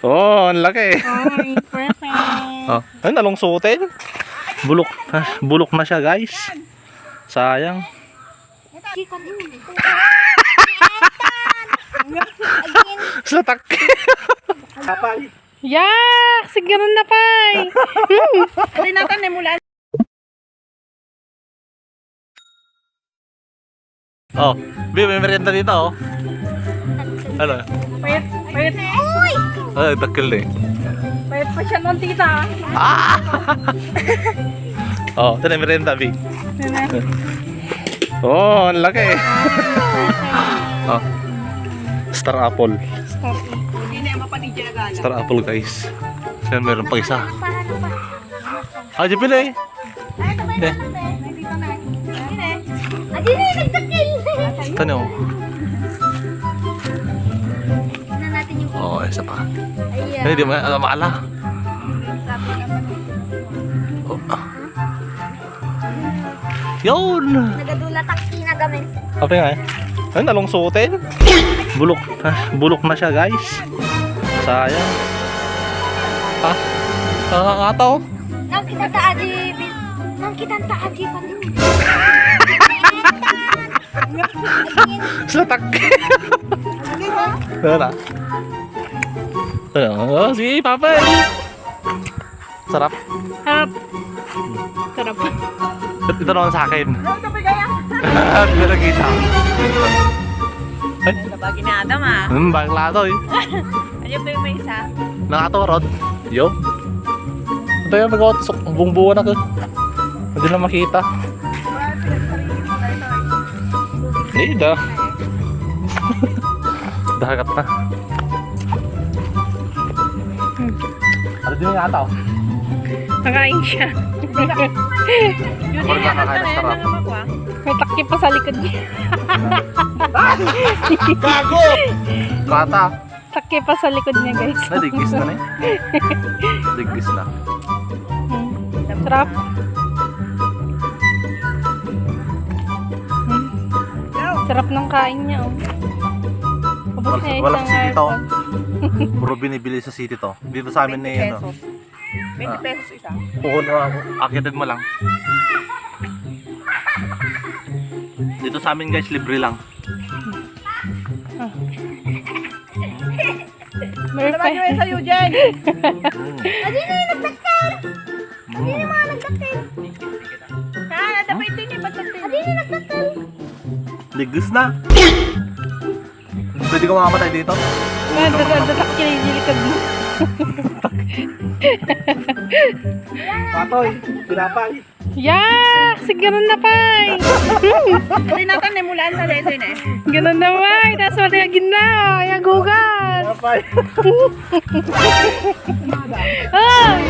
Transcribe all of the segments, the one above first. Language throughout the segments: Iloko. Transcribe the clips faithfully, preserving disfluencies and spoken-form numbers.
Oh, ang laki. Ay, perfect. Oh, ay, nalungsutin. Bulok, ah, bulok na siya, guys. Sayang. Satak. Yak, sigaran na, pay. Rinatan ni mula. Oh, Bi, may merienda dito, oh. Ano? Payat, payat. Uy! Ay, dakkel eh. Payat pa siya noon, tita. Ah! Oh, ito na merienda, Bi. Ano? Oh, ang laki. Oh. Star apple. Star apple. Hindi na mapanidya na gala. Star apple, guys. Yan, meron pa isa. Ah, di pala eh. Ay, ito pa yung Eh. Ano eh? Adi na yung nagdakil. Tanong. Tingnan natin yung Oo, isa pa. Ayan. Hindi, di ma-, ah, maala. Oh, ah. Yun! Nagadula taksi na gamit. Kape nga eh. Ay, nalungsutin. Bulok, ah, bulok na siya, guys. Sayang. Ha? Nakakataw? Nang kita ta adi, nang kita ta adi pa rin. Satak. Wala. Ano? Oh, sige, Papa. Sarap. Harap. Sarap. Ito naman sa akin. Hindi nakita. Ay. Ano ba ginadam, ah? Hmm, bakla to eh. Ano pa yung may isa? Nakaturod. Yo. Ito yung mag-outsok. Bungbuan ako. Hindi na makita. Hindi da. Dagat na. Ano din yung ataw? Nakain siya. Yun yung nakakain na sarap. May takip pa sa likod niya. Gago! Bata. Takip pa sa likod niya, guys. Naligis na ni. Ligis na. Hmm. Sarap. Hmm. Sarap ng kain niya, oh. Ubus Wala, na yung walang isang sili to. Puro binibili sa city to. Dito sa amin ni, ano, twenty pesos. Twenty pesos isa. Puhon mo ako. Akitin mo lang. Dito sa amin, guys, libre lang. Ah. Meron pa. Ano ba yung sa Eugene? Adi na yung nagdakkel! Adi na yung mga nagdakkel! Ha? Ano ba ito yung nagdakkel? Adi na yung nagdakkel! Ligis na! Pwede ka makamatay dito? Ah, dada-, dadakkel yung likod mo. Patoy, tinapay. Yak! Sigaran na, pay! Rinatan na mulaan sa dito na eh. Ganun na, pay! Tapos wala yung gina! Ay, agugas! Tinapay. Ay!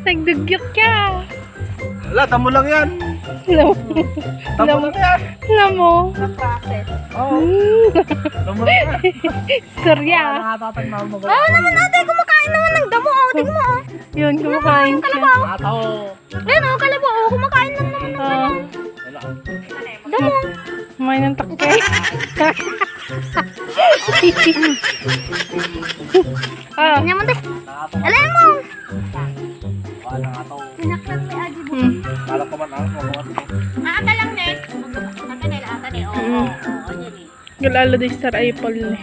Nagdugyot ka! Wala, damo lang yan. Alam mo. Damo lang yan. Alam mo. Process. Oo. Hmm. Damo lang yan. Istorya. Wala nakatatag na ako. Ah, naman ate, kumakain naman ng damo, oh. Tingnan mo, oh. Yun, kumakain siya. Kalabaw. Ato. Ayan, oh, kalabaw, oh, kumakain lang naman ng damo. Kumain ng takpe. Ah. Tingnan mo, te. Alam mo. Pinaklang may agi mo. Hmm. Kala ko man ang mga Ata lang, ne. Ata, ne, ata, ne. Oo, hmm. Oo, yun eh. Galala di Star Apple ni.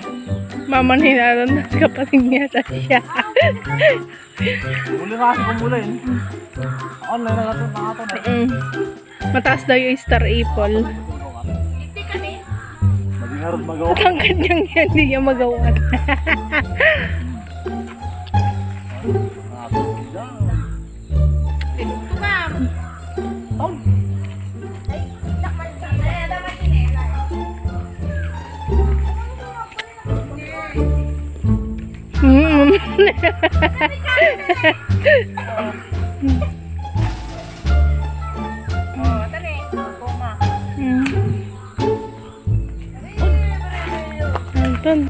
Mama ni Nanon, nas kapatid niya sa siya. Uli nga ako mula yun. Online na natin, mga ito na. Mm. Mataas daw yung Star Apple. Hindi kami. Hindi nga rin magawa. Matangkad niyang yan, hindi niya magawa. Ito, ma'am. Oh. Mm. Mm. Anton.